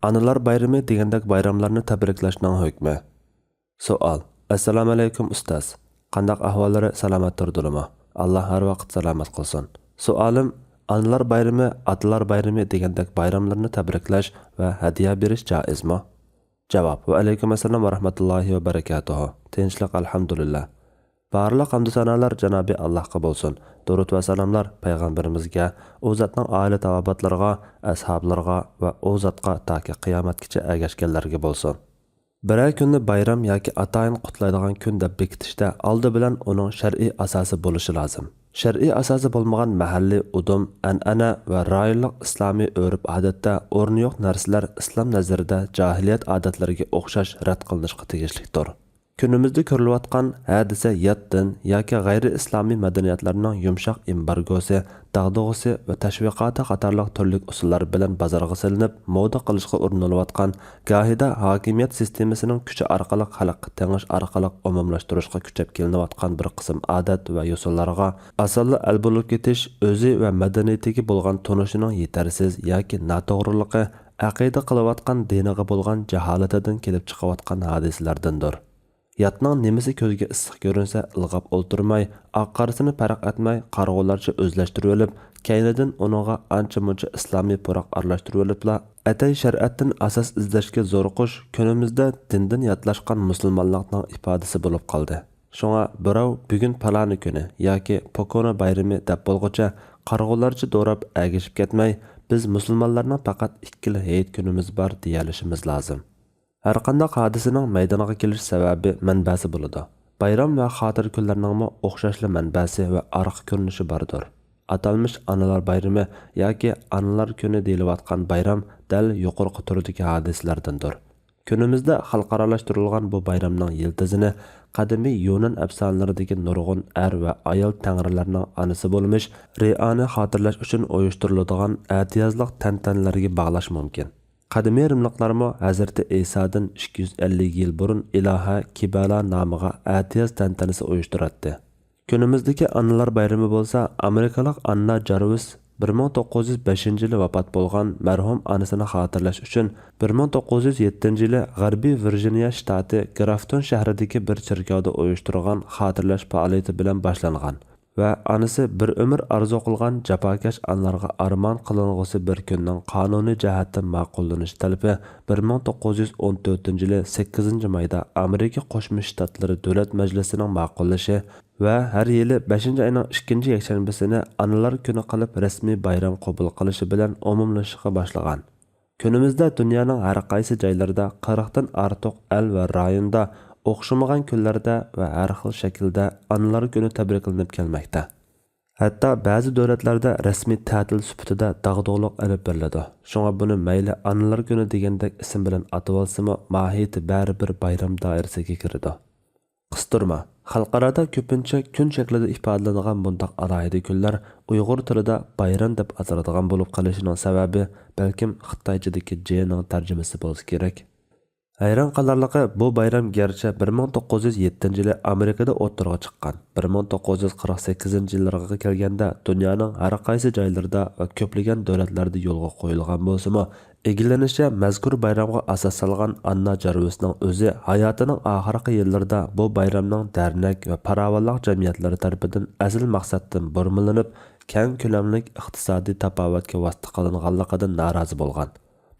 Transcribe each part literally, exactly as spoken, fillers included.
ئانىلار بايرىمى دېگەندەك بايراملارنى تەبرىكلەشنىڭ ھۆكمى. سوئال. ئەسسالامۇئەلەيكۇم ئۇستاز. قانداق ئەھۋاللىرى، سالامەت تۇردىلىمۇ؟ ئاللا ھەر ۋاقىت سالامەت قىلسۇن. سوئالىم، ئانىلار بايرىمى، ئاتىلار بايرىمى دېگەندەك بايراملىرىنى تەبرىكلەش ۋە ھەدىيە بېرىش جائىزمۇ؟ جاۋاب. ۋەئەلەيكۇم ئەسسالام ۋە رەھمەتۇللاھى ۋە بەرىكاتۇھۇ. تىنچلىق، ئەلھەمدۇلىللا. بارلىق ھەمدۇ سانالار جانابى ئاللاھقا بولسۇن. دۇرۇت ۋە سالاملار پەيغەمبىرىمىزگە، ئۇ زاتنىڭ ئائىلە تاۋابىئاتلىرىغا، ئەسھابلىرىغا ۋە ئۇ زاتقا تاكى قىيامەتكىچە ئەگەشكەنلەرگە بولسۇن. بىرەر كۈننى بايرام ياكى ئاتايىن قۇتلايدىغان كۈن دەپ بېكىتىشتە ئالدى بىلەن ئۇنىڭ شەرئىي ئاساسى بولۇشى لازىم. شەرئىي ئاساسى بولمىغان مەھەللىي ئۇدۇم، ئەنئەنە ۋە رايونلۇق ئىسلامىي ئۆرپ-ئادەتتە ئورنى يوق نەرسىلەر ئىسلام نەزىرىدە جاھىلىيەت ئادەتلىرىگە ئوخشاش رەت قىلىنىشقا تېگىشلىكتۇر. كۈنىمىزدە كۆرۈلۈۋاتقان ھە دېسە يات دىن ياكى غەيرىي ئىسلامىي مەدەنىيەتلەرنىڭ يۇمشاق ئېمبارگوسى، داغدۇغىسى ۋە تەشۋىقاتى قاتارلىق تۈرلۈك ئۇسۇللار بىلەن بازارغا سېلىنىپ، مودا قىلىشقا ئۇرۇنۇلۇۋاتقان، گاھىدا ھاكىمىيەت سىستېمىسىنىڭ كۈچى ئارقىلىق خەلققە تېڭىش ئارقىلىق ئومۇملاشتۇرۇشقا كۈچەپ كېلىنىۋاتقان بىر قىسىم ئادەت ۋە يوسۇنلارغا ئاسانلا ئەل بولۇپ كېتىش، ئۆزى ۋە مەدەنىيىتىگە بولغان تونۇشىنىڭ يېتەرسىز ياكى ناتوغرىلىقى، ئەقىدە قىلىۋاتقان دىنىغا بولغان جاھالىتىدىن كېلىپ چىقىۋاتقان ھادىسىلەردىندۇر. ياتنىڭ نېمىسى كۆزگە ئىسسىق كۆرۈنسە ئىلغاپ ئولتۇرماي، ئاق-قارىسىنى پەرق ئەتمەي، قارىغۇلارچە ئۆزلەشتۈرۈۋېلىپ، كەينىدىن ئۇنىڭغا ئانچە-مۇنچە ئىسلامىي پۇراق ئارىلاشتۇرۇۋېلىپلا، ئەتەي شەرئەتتىن ئاساس ئىزدەشكە زورۇقۇش كۈنىمىزدە دىندىن ياتلاشقان مۇسۇلمانلىقنىڭ ئىپادىسى بولۇپ قالدى. شۇڭا بىراۋ بۈگۈن پالانى كۈنى ياكى پوكونا بايرىمى دەپ بولغۇچە، قارىغۇلارچە دوراپ ئەگىشىپ كەتمەي، بىز مۇسۇلمانلارنىڭ پەقەت ئىككىلا ھېيت كۈنىمىز بار دېيەلىشىمىز لازىم. ھەرقانداق ھادىسىنىڭ مەيدانغا كېلىش سەۋەبى، مەنبەسى بولىدۇ. بايرام ۋە خاتىرە كۈنلەرنىڭمۇ ئوخشاشلا مەنبەسى ۋە ئارقا كۆرۈنۈشى باردۇر. ئاتالمىش ئانىلار بايرىمى ياكى ئانىلار كۈنى دېيىلىۋاتقان بايرام دەل يۇقىرىقى تۈردىكى ھادىسىلەردىندۇر. كۈنىمىزدە خەلقئارالاشتۇرۇلغان بۇ بايرامنىڭ يىلتىزىنى قەدىمىي يۇنان ئەپسانىلىرىدىكى نۇرغۇن ئەر ۋە ئايال تەڭرىلەرنىڭ ئانىسى بولمىش رېئانى خاتىرىلەش ئۈچۈن ئۇيۇشتۇرۇلىدىغان ئەتىيازلىق تەنتەنىلەرگە باغلاش مۇمكىن. قەدىمىي رىملىقلارمۇ ھەزرىتى ئەيسادىن ئىككى يۈز ئەللىك يىل بۇرۇن ئىلاھە كىبەلا نامىغا ئەتىياز تەنتەنىسى ئۇيۇشتۇراتتى. كۈنىمىزدىكى ئانىلار بايرىمى بولسا ئامېرىكىلىق ئاننا جارۋىس بىر مىڭ توققۇز يۈز بەشىنچى يىلى ۋاپات بولغان مەرھۇم ئانىسىنى خاتىرىلەش ئۈچۈن بىر مىڭ توققۇز يۈز يەتتىنچى يىلى غەربىي ۋىرجىنىيە شتاتى گرافتون شەھىرىدىكى بىر چېركاۋدا ئۇيۇشتۇرغان خاتىرىلەش پائالىيىتى بىلەن باشلانغان. ۋە ئانىسى بىر ئۆمۈر ئارزۇ قىلغان جاپاكەش ئانىلارغا ئارمان قىلىنغۇسى بىر كۈننىڭ قانۇنىي جەھەتتىن ماقۇللىنىش تەلىپى بىر مىڭ توققۇز يۈز ئون تۆتىنچى يىلى سەككىزىنچى مايدا ئامېرىكا قوشما شتاتلىرى دۆلەت مەجلىسىنىڭ ماقۇللىشى ۋە ھەر يىلى بەشىنچى ئاينىڭ ئىككىنچى يەكشەنبىسىنى ئانىلار كۈنى قىلىپ رەسمىي بايرام قوبۇل قىلىشى بىلەن ئومۇملىشىشقا باشلىغان. كۈنىمىزدە دۇنيانىڭ ھەر قايسى جايلىرىدا قىرىقتىن ئارتۇق ئەل ۋە رايوندا ئوخشىمىغان كۈنلەردە ۋە ھەر خىل شەكىلدە ئانىلار كۈنى تەبرىكلىنىپ كەلمەكتە. ھەتتا بەزى دۆلەتلەردە رەسمىي تەتىل سۈپىتىدە داغدۇغىلىق ئېلىپ بېرىلىدۇ. شۇڭا بۇنى مەيلى ئانىلار كۈنى دېگەندەك ئىسىم بىلەن ئاتىۋالسىمۇ، ماھىيىتى بەرىبىر بايرام دائىرىسىگە كىرىدۇ. قىستۇرما. خەلقئارادا كۆپىنچە كۈن شەكلىدە ئىپادىلىنىدىغان بۇنداق ئالاھىدە كۈنلەر ئۇيغۇر تىلىدا بايرام دەپ ئاتىلىدىغان بولۇپ قېلىشىنىڭ سەۋەبى، بەلكىم خىتايچىدىكى جېنىڭ تەرجىمىسى بولسا كېرەك. ھەيران قالارلىقى، بۇ بايرام گەرچە بىر مىڭ توققۇز يۈز يەتتىنچى يىلى ئامېرىكىدا ئوتتۇرىغا چىققان، بىر مىڭ توققۇز يۈز قىرىق سەككىزىنچى يىللىرىغا كەلگەندە دۇنيانىڭ ھەر قايسى جايلىرىدا ۋە كۆپلىگەن دۆلەتلەردە يولغا قويۇلغان بولسىمۇ، ئىگىلىنىشىچە، مەزكۇر بايرامغا ئاساس سالغان ئاننا جارۋىسنىڭ ئۆزى ھاياتىنىڭ ئاخىرقى يىللىرىدا بۇ بايرامنىڭ دەرنەك ۋە پاراۋانلىق جەمئىيەتلىرى تەرىپىدىن ئەسلى مەقسەتتىن بۇرمىلىنىپ، كەڭ كۆلەملىك ئىقتىسادىي تاپاۋەتكە ۋاسىتە قىلىنغانلىقىدىن نارازى بولغان.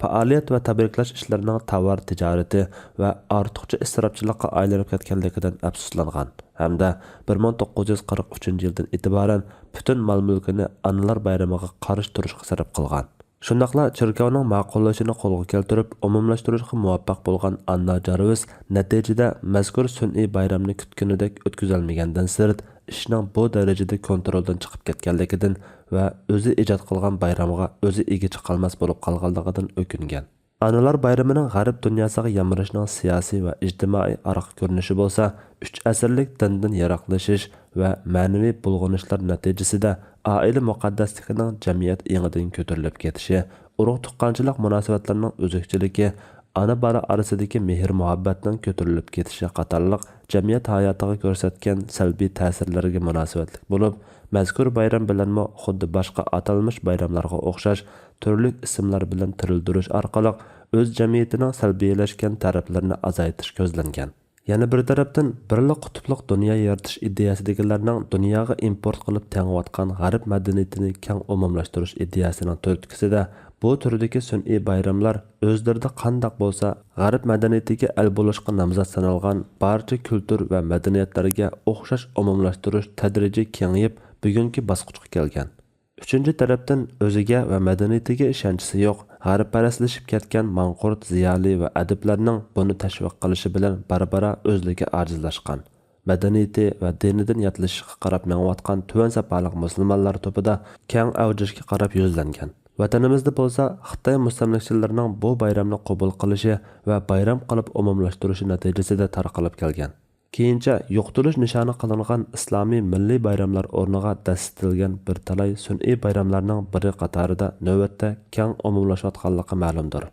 پائالىيەت ۋە تەبرىكلەش ئىشلىرىنىڭ تاۋار تىجارىتى ۋە ئارتۇقچە ئىسراپچىلىققا ئايلىنىپ كەتكەنلىكىدىن ئەپسۇسلانغان ھەمدە بىر مىڭ توققۇز يۈز قىرىق ئۈچىنچى يىلدىن ئېتىبارەن پۈتۈن مال-مۈلكىنى ئانىلار بايرىمىغا قارشى تۇرۇشقا سەرپ قىلغان. شۇنداقلا چېركاۋنىڭ ماقۇللىشىنى قولغا كەلتۈرۈپ ئومۇملاشتۇرۇشقا مۇۋەپپەق بولغان ئاننا جارۋىس نەتىجىدە مەزكۇر سۈنئىي بايرامنى كۈتكىنىدەك ئۆتكۈزەلمىگەندىن سىرت، ئىشنىڭ بۇ دەرىجىدە كونترولدىن چىقىپ كەتكەنلىكىدىن ۋە ئۆزى ئىجاد قىلغان بايرامغا ئۆزى ئىگە چىقالماس بولۇپ قالغانلىقىدىن ئۆكۈنگەن. ئانىلار بايرىمىنىڭ غەرب دۇنياسىغا يامرىشىنىڭ سىياسىي ۋە ئىجتىمائىي ئارقا كۆرۈنۈشى بولسا، ئۈچ ئەسىرلىك دىندىن يىراقلىشىش ۋە مەنىۋى بۇلغىنىشلار نەتىجىسىدە ئائىلە مۇقەددەسلىكىنىڭ جەمئىيەت ئېڭىدىن كۆتۈرۈلۈپ كېتىشى، ئۇرۇق-تۇغقانچىلىق مۇناسىۋەتلىرىنىڭ ئۈزۈكچىلىكى، ئانا-بالا ئارىسىدىكى مېھىر-مۇھەببەتنىڭ كۆتۈرۈلۈپ كېتىشى قاتارلىق جەمئىيەت ھاياتىغا كۆرسەتكەن سەلبىي تەسىرلىرىگە مۇناسىۋەتلىك بولۇپ، مەزكۇر بايرام بىلەنمۇ خۇددى باشقا ئاتالمىش بايراملارغا ئوخشاش تۈرلۈك ئىسىملار بىلەن تىرىلدۈرۈش ئارقىلىق ئۆز جەمئىيىتىنىڭ سەلبىيلەشكەن تەرەپلىرىنى ئازايتىش كۆزلەنگەن. يەنە بىر تەرەپتىن، بىرلا قۇتۇپلۇق دۇنيا يارىتىش ئىدىيەسىدىكىلەرنىڭ دۇنياغا ئىمپورت قىلىپ تېڭىۋاتقان غەرب مەدەنىيىتىنى كەڭ ئومۇملاشتۇرۇش ئىدىيەسىنىڭ تۈرتكىسىدە، بۇ تۈردىكى سۈنئىي بايراملار ئۆزلىرىدە قانداق بولسا، غەرب مەدەنىيىتىگە ئەل بولۇشقا نامزات سانالغان بارچە كۈلتۈر ۋە مەدەنىيەتلەرگە ئوخشاش ئومۇملاشتۇرۇش تەدرىجىي كېڭىيىپ، بۈگۈنكى باسقۇچقا كەلگەن. ئۈچىنچى تەرەپتىن، ئۆزىگە ۋە مەدەنىيىتىگە ئىشەنچىسى يوق، غەربپەرەسلىشىپ كەتكەن ماڭقۇرت زىيالىي ۋە ئەدىبلەرنىڭ بۇنى تەشۋىق قىلىشى بىلەن بارا-بارا ئۆزلۈكى ئاجىزلاشقان، مەدەنىيىتى ۋە دىنىدىن ياتلىشىشقا قاراپ مېڭىۋاتقان تۆۋەن ساپالىق مۇسۇلمانلار توپىدا كەڭ ئەۋجىشكە قاراپ يۈزلەنگەن. ۋەتىنىمىزدە بولسا خىتاي مۇستەملىكىچىلىرىنىڭ بۇ بايرامنى قوبۇل قىلىشى ۋە بايرام قىلىپ ئومۇملاشتۇرۇشى نەتىجىسىدە تارقىلىپ كەلگەن. كېيىنچە يوقىتىلىش نىشانى قىلىنغان ئىسلامىي مىللىي بايراملار ئورنىغا دەسسىتىلگەن بىر تالاي سۈنئىي بايراملارنىڭ بىرى قاتارىدا نۆۋەتتە كەڭ ئومۇملاشىۋاتقانلىقى مەلۇمدۇر.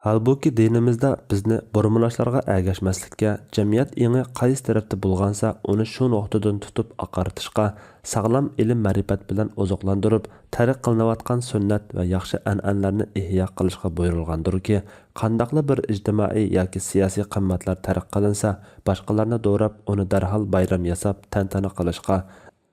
ھالبۇكى، دىنىمىزدا بىزنى بۇرمىلاشلارغا ئەگەشمەسلىككە، جەمئىيەت ئېڭى قايسى تەرەپتە بولغانسا، ئۇنى شۇ نۇقتىدىن تۇتۇپ ئاقارتىشقا، ساغلام ئىلىم-مەرىپەت بىلەن ئوزۇقلاندۇرۇپ، تەرك قىلىنىۋاتقان سۈننەت ۋە ياخشى ئەنئەنىلەرنى ئىھيا قىلىشقا بۇيرۇلغاندۇركى، قانداقلا بىر ئىجتىمائىي ياكى سىياسىي قىممەتلەر تەرك قىلىنسا، باشقىلارنى دوراپ، ئۇنى دەرھال بايرام ياساپ، تەنتەنە قىلىشقا،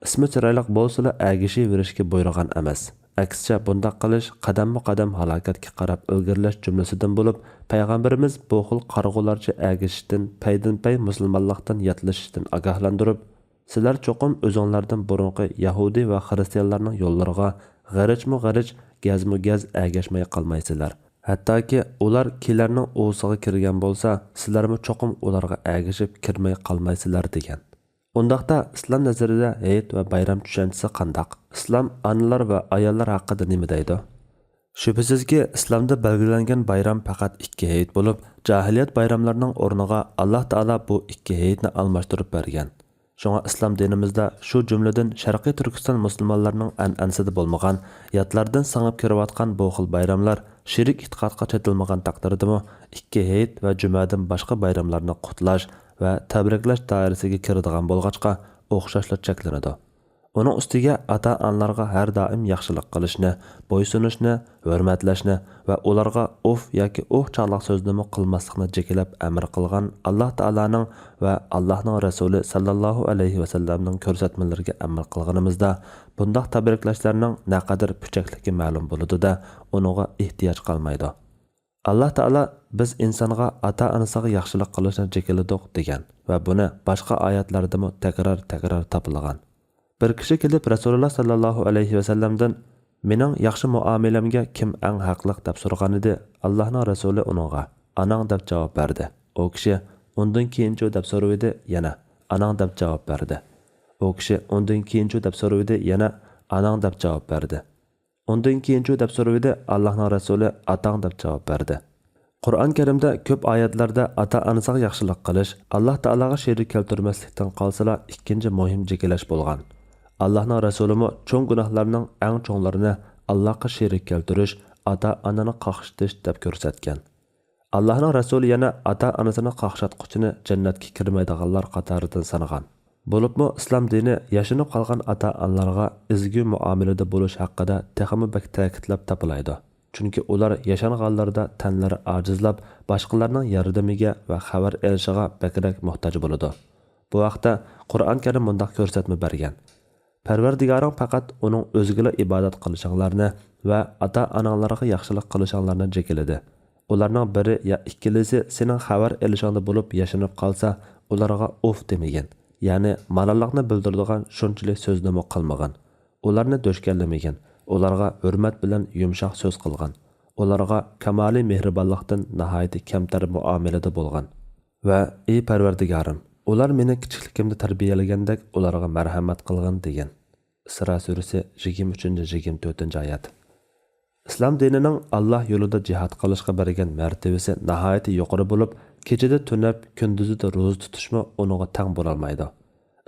ئىسمى چىرايلىق بولسىلا ئەگىشىۋېرىشكە بۇيرۇغان ئەمەس. ئەكسىچە، بۇنداق قىلىش قەدەممۇ قەدەم ھالاكەتكە قاراپ ئىلگىرىلەش جۈملىسىدىن بولۇپ، پەيغەمبىرىمىز بۇ خىل قارىغۇلارچە ئەگىشىشتىن، پەيدىنپەي مۇسۇلمانلىقتىن ياتلىشىشتىن ئاگاھلاندۇرۇپ، سىلەر چوقۇم ئۆزۈڭلاردىن بۇرۇنقى يەھۇدىي ۋە خىرىستىيانلارنىڭ يوللىرىغا غېرىچمۇ غېرىچ، گەزمۇ گەز ئەگەشمەي قالمايسىلەر. ھەتتاكى ئۇلار كىلەرنىڭ ئۇۋىسىغا كىرگەن بولسا، سىلەرمۇ چوقۇم ئۇلارغا ئەگىشىپ كىرمەي قالمايسىلەر، دېگەن. ئۇنداقتا، ئىسلام نەزىرىدە ھېيت ۋە بايرام چۈشەنچىسى قانداق؟ ئىسلام ئانىلار ۋە ئاياللار ھەققىدە نېمە دەيدۇ؟ شۈبھىسىزكى، ئىسلامدا بەلگىلەنگەن بايرام پەقەت ئىككى ھېيت بولۇپ، جاھىلىيەت بايراملىرىنىڭ ئورنىغا ئاللاھ تائالا بۇ ئىككى ھېيتنى ئالماشتۇرۇپ بەرگەن. شۇڭا ئىسلام دىنىمىزدا، شۇ جۈملىدىن شەرقىي تۈركىستان مۇسۇلمانلىرىنىڭ ئەنئەنىسىدە بولمىغان، يادلاردىن سىڭىپ كىرىۋاتقان بۇ خىل بايراملار شېرىك ئېتىقادقا چېتىلمىغان تەقدىردىمۇ، ئىككى ھېيت ۋە جۈمەدىن باشقا بايراملارنى قۇتلاش ۋە تەبرىكلەش دائىرىسىگە كىرىدىغان بولغاچقا، ئوخشاشلا چەكلىنىدۇ. ئۇنىڭ ئۈستىگە ئاتا-ئانىلارغا ھەر دائىم ياخشىلىق قىلىشنى، بويسۇنۇشنى، ھۆرمەتلەشنى ۋە ئۇلارغا ئۇف ياكى ئۇھ چاغلىق سۆزنىمۇ قىلماسلىقنى جېكىلەپ ئەمىر قىلغان ئاللاھ تائالانىڭ ۋە ئاللاھنىڭ رەسۇلى ساللاللاھۇ ئەلەيھى ۋەسەللەمنىڭ كۆرسەتمىلىرىگە ئەمەل قىلغىنىمىزدا، بۇنداق تەبرىكلەشلەرنىڭ نەقەدەر پۈچەكلىكى مەلۇم بولىدۇ-دە، ئۇنىڭغا ئېھتىياج قالمايدۇ. ئاللاھ تائالا، «بىز ئىنسانغا ئاتا-ئانىسىغا ياخشىلىق قىلىشنى جېكىلىدۇق» دېگەن ۋە بۇنى باشقا ئايەتلەردىمۇ تەكرار-تەكرار تاپىلىغان. بىر كىشى كېلىپ رەسۇلۇللاھ ساللاللاھۇ ئەلەيھى ۋەسەللەمدىن، «مېنىڭ ياخشى مۇئامىلەمگە كىم ئەڭ ھەقلىق؟» دەپ سورىغانىدى، ئاللاھنىڭ رەسۇلى ئۇنىڭغا، «ئاناڭ» دەپ جاۋاب بەردى. ئۇ كىشى، «ئۇندىن كېيىنچۇ؟» دەپ سورىۋىدى، يەنە، «ئاناڭ» دەپ جاۋاب بەردى. ئۇ كىشى، «ئۇندىن كېيىنچۇ؟» دەپ سورىۋىدى، يەنە، «ئاناڭ» دەپ جاۋاب بەردى. «ئۇندىن كېيىنچۇ؟» دەپ سورىۋىدى، ئاللاھنىڭ رەسۇلى، «ئاتاڭ» دەپ جاۋاب بەردى. قۇرئان كەرىمدە كۆپ ئايەتلەردە ئاتا-ئانىسىغا ياخشىلىق قىلىش، ئاللاھ تائالاغا شېرىك كەلتۈرمەسلىكتىن قالسىلا ئىككىنچى مۇھىم جېكىلەش بولغان. ئاللاھنىڭ رەسۇلىمۇ چوڭ گۇناھلارنىڭ ئەڭ چوڭلىرىنى ئاللاھقا شېرىك كەلتۈرۈش، ئاتا-ئانىنى قاقشىتىش دەپ كۆرسەتكەن. ئاللاھنىڭ رەسۇلى يەنە ئاتا-ئانىسىنى قاقشاتقۇچىنى جەننەتكە كىرمەيدىغانلار قاتارىدىن سانىغان. بولۇپمۇ ئىسلام دىنى ياشىنىپ قالغان ئاتا-ئانىلارغا ئىزگۈ مۇئامىلىدە بولۇش ھەققىدە تېخىمۇ بەك تەكىتلەپ تاپىلايدۇ. چۈنكى ئۇلار ياشانغانلىرىدا تەنلىرى ئاجىزلاپ، باشقىلارنىڭ ياردىمىگە ۋە خەۋەر ئېلىشىغا بەكرەك موھتاج بولىدۇ. بۇ ھەقتە قۇرئان كەرىم مۇنداق كۆرسەتمە بەرگەن: «پەرۋەردىگارىڭ پەقەت ئۇنىڭ ئۆزىگىلا ئىبادەت قىلىشىڭلارنى ۋە ئاتا-ئاناڭلارغا ياخشىلىق قىلىشىڭلارنى جېكىلىدى. ئۇلارنىڭ بىرى يا ئىككىلىسى سېنىڭ خەۋەر ئېلىشىڭدا بولۇپ ياشىنىپ قالسا، ئۇلارغا ئۇف دېمىگىن، يەنى مالاللىقنى بىلدۈرىدىغان شۇنچىلىك سۆزنىمۇ قىلمىغىن. ئۇلارنى دۆشكەنلىمىگىن، ئۇلارغا ھۆرمەت بىلەن يۇمشاق سۆز قىلغىن. ئۇلارغا كامالىي مېھرىبانلىقتىن ناھايىتى كەمتەر مۇئامىلىدە بولغىن. ۋە، ئى پەرۋەردىگارىم، ئۇلار مېنى كىچىكلىكىمدە تەربىيەلىگەندەك ئۇلارغا مەرھەمەت قىلغىن» دېگەن. ئىسرا سۈرىسى، يىگىرمە ئۈچىنچى، يىگىرمە تۆتىنچى ئايەت. ئىسلام دىنىنىڭ ئاللاھ يولىدا جىھاد قىلىشقا بەرگەن مەرتىۋىسى ناھايىتى يۇقىرى بولۇپ، كېچىدە تۈنەپ، كۈندۈزىدە روزا تۇتۇشمۇ ئۇنىڭغا تەڭ بولالمايدۇ.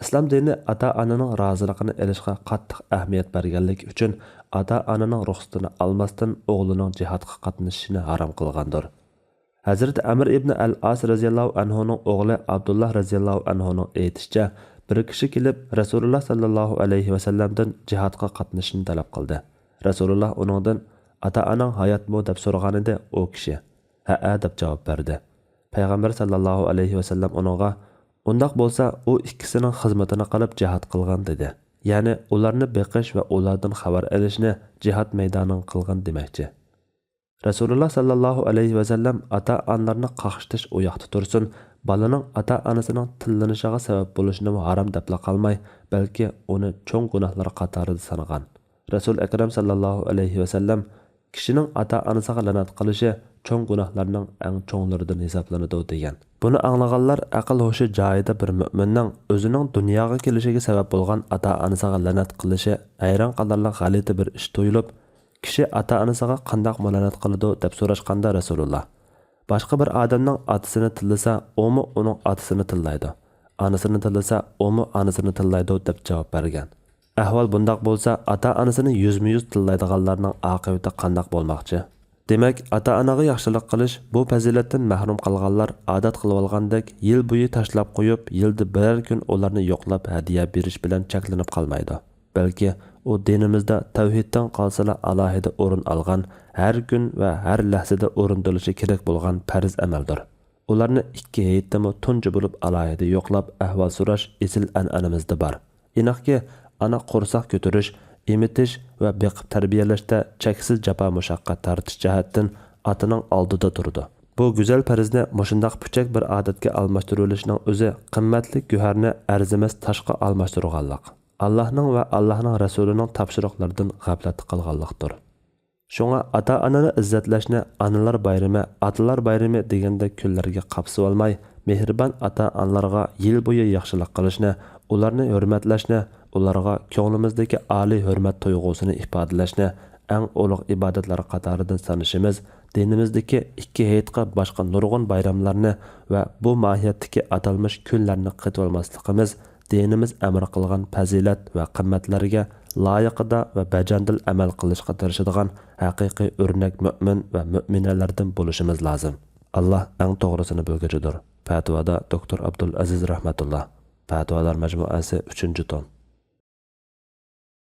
ئىسلام دىنى ئاتا-ئانىنىڭ رازىلىقىنى ئېلىشقا قاتتىق ئەھمىيەت بەرگەنلىكى ئۈچۈن، ئاتا-ئانىنىڭ رۇخسىتىنى ئالماستىن ئوغلىنىڭ جىھادقا قاتنىشىشىنى ھارام قىلغاندۇر. ھەزرىتى ئەمر ئىبنى ئەل ئاس رەزىياللاھۇ ئەنھۇنىڭ ئوغلى ئابدۇللاھ رەزىياللاھۇ ئەنھۇنىڭ ئېيتىشىچە، بىر كىشى كېلىپ، رەسۇلۇللاھ ساللاللاھۇ ئەلەيھى ۋەسەللەمدىن جىھادقا قاتنىشىشنى تەلەپ قىلدى. رەسۇلۇللاھ ئۇنىڭدىن، «ئاتا-ئاناڭ ھاياتمۇ؟» دەپ سورىغانىدى ئۇ كىشى. «ھەئە» دەپ جاۋاب بەردى. پەيغەمبەر ساللاللاھۇ ئەلەيھى ۋەسەللەم ئۇنىڭغا، «ئۇنداق بولسا، ئۇ ئىككىسىنىڭ خىزمىتىنى قىلىپ جىھاد قىلغىن» دېدى. يەنى ئۇلارنى بېقىش ۋە ئۇلاردىن خەۋەر ئېلىشنى جىھاد مەيدانىغا قىلغىن دېمەكچى. رەسۇلۇللا ساللاللاھۇ ئەلەيھى ۋەسەللەم ئاتا-ئانىلارنى قاقشىتىش ئۇ ياقتا تۇرسۇن، بالىنىڭ ئاتا-ئانىسىنىڭ تىللىنىشىغا سەۋەب بولۇشىنىمۇ ھارام دەپلا قالماي، بەلكى ئۇنى چوڭ گۇناھلار قاتارىدا سانىغان. رەسۇل ئەكرەم ساللاللاھۇ ئەلەيھى ۋەسەللەم، «كىشىنىڭ ئاتا-ئانىسىغا لەنەت قىلىشى چوڭ گۇناھلارنىڭ ئەڭ چوڭلىرىدىن ھېسابلىنىدۇ» دېگەن. بۇنى ئاڭلىغانلار ئەقىل-ھوشى جايىدا بىر مۆمىننىڭ ئۆزىنىڭ دۇنياغا كېلىشىگە سەۋەب بولغان ئاتا-ئانىسىغا لەنەت قىلىشى ھەيران قالارلىق غەلىتە بىر ئىش تۇيۇلۇپ، «كىشى ئاتا-ئانىسىغا قانداقمۇ لەنەت قىلىدۇ؟» دەپ سوراشقاندا رەسۇلۇللا، «باشقا بىر ئادەمنىڭ ئاتىسىنى تىللىسا، ئۇمۇ ئۇنىڭ ئاتىسىنى تىللايدۇ، ئانىسىنى تىللىسا، ئۇمۇ ئانىسىنى تىللايدۇ» دەپ جاۋاب بەرگەن. ئەھۋال بۇنداق بولسا، ئاتا-ئانىسىنى يۈزمۇ يۈز تىللايدىغانلارنىڭ ئاقىۋىتى قانداق بولماقچى؟ دېمەك، ئاتا-ئاناغا ياخشىلىق قىلىش، بۇ پەزىلەتتىن مەھرۇم قالغانلار ئادەت قىلىۋالغاندەك، يىل بويى تاشلاپ قويۇپ، يىلدا بىرەر كۈن ئۇلارنى يوقلاپ، ھەدىيە بېرىش بىلەن چەكلىنىپ قالمايدۇ. بەلكى ئۇ دىنىمىزدا تەۋھىدتىن قالسىلا ئالاھىدە ئورۇن ئالغان، ھەر كۈن ۋە ھەر لەھزىدە ئورۇندىلىشى كېرەك بولغان پەرز ئەمەلدۇر. ئۇلارنى ئىككى ھېيتتىمۇ تۇنجى بولۇپ ئالاھىدە يوقلاپ ئەھۋال سوراش ئېسىل ئەنئەنىمىزدە بار. ئېنىقكى، ئانا قورساق كۆتۈرۈش، ئېمىتىش ۋە بېقىپ تەربىيەلەشتە چەكسىز جاپا-مۇشەققەت تارتىش جەھەتتىن ئاتىنىڭ ئالدىدا تۇرىدۇ. بۇ گۈزەل پەرزنى مۇشۇنداق پۈچەك بىر ئادەتكە ئالماشتۇرۇۋېلىشنىڭ ئۆزى قىممەتلىك گۆھەرنى ئەرزىمەس تاشقا ئالماشتۇرغانلىق، ئاللاھنىڭ ۋە ئاللاھنىڭ رەسۇلىنىڭ تاپشۇرۇقلىرىدىن غەپلەتتە قالغانلىقتۇر. شۇڭا ئاتا-ئانىنى ئىززەتلەشنى ئانىلار بايرىمى، ئاتىلار بايرىمى دېگەندەك كۈنلەرگە قاپسىۋالماي، مېھرىبان ئاتا-ئانىلارغا يىل بويى ياخشىلىق قىلىشنى، ئۇلارنى ھۆرمەتلەشنى، ئۇلارغا كۆڭلىمىزدىكى ئالىي ھۆرمەت تۇيغۇسىنى ئىپادىلەشنى ئەڭ ئۇلۇغ ئىبادەتلەر قاتارىدا سانىشىمىز، دىنىمىزدىكى ئىككى ھېيتقا باشقا نۇرغۇن بايراملارنى ۋە بۇ ماھىيەتتىكى ئاتالمىش كۈنلەرنى قېتىۋالماسلىقىمىز، دىنىمىز ئەمر قىلغان پەزىلەت ۋە قىممەتلەرگە لايىقىدا ۋە بەجەندىل ئەمەل قىلىشقا تىرىشىدىغان ھەقىقىي ئۆرنەك مۆمىن ۋە مۆمىنەلەردىن بولۇشىمىز لازىم. ئاللا ئەڭ توغرىسىنى بىلگۈچىدۇر. پەتىۋادا دوكتور ئابدۇل ئەزىز رەھمەتۇللا. پەتىۋالار مەجمۇئەسى، ئۈچىنچى توم.